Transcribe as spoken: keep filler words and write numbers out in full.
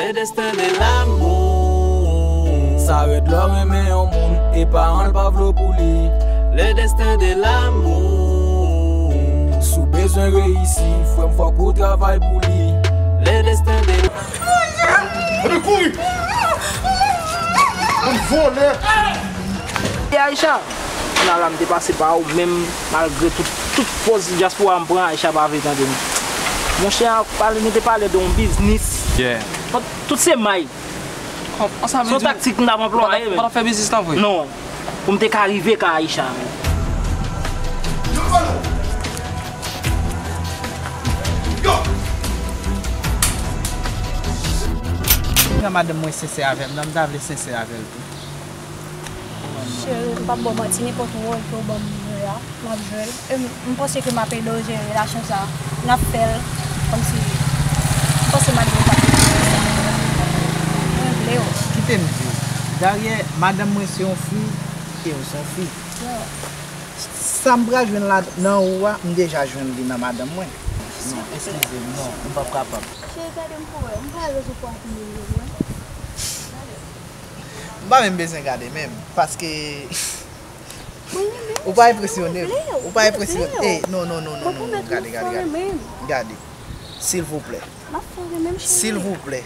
Le destin de l'amour. Sa rèd lè w renmen yon moun e paran l pa vle w pou li. Le destin de l'amour. Si w bezwen reyisi, frè m, fòk ou travay pou li. Le destin de Ann kouri! Bann vòlè! E Aisha, la la m te pase pa ou menm, malgre tout, tout pòz dyaspora m pran, Aisha pa vle tande m. Monchè, pale, nou te pale de yon biznis. Yeah. Tout se may. Kòman sa vle di? Se yon taktik m t ap anplwaye, men. Ou pa t ap fè biznis lan vre? Non. Pou m te ka rive ka Aisha, men. Jan madanm mwen sensè avè m nan, m ta vle sensè avè l tou. Cheri, m p ap ba w manti, nenpòt wòl ke w ban m jwe a, m ap jwe l. E m, m panse ke m ap ede w jere relasyon sa a. N ap fè l kòmsi, m panse madanm mwen p ap regrete sa. Mwen vle w. Kite m di w, Daryè, madanm mwen se yon fi, e w se yon fi. Sa m pral jwenn la nan ou a, m deja jwenn li nan madanm mwen. Non, eskize m, non, m p ap kapab. Cheri, gade m pou wè. M pa rezon pou w ap imilye m, non. M pa menm bezwen gade menm, paske ou pa enpresyone m. Ou pa enpresyone m. Ey, non, non, non, non, non, non. Gade, gade, gade. Gade. Silvouplè. M ap fè w renmen m, cheri. Silvouplè.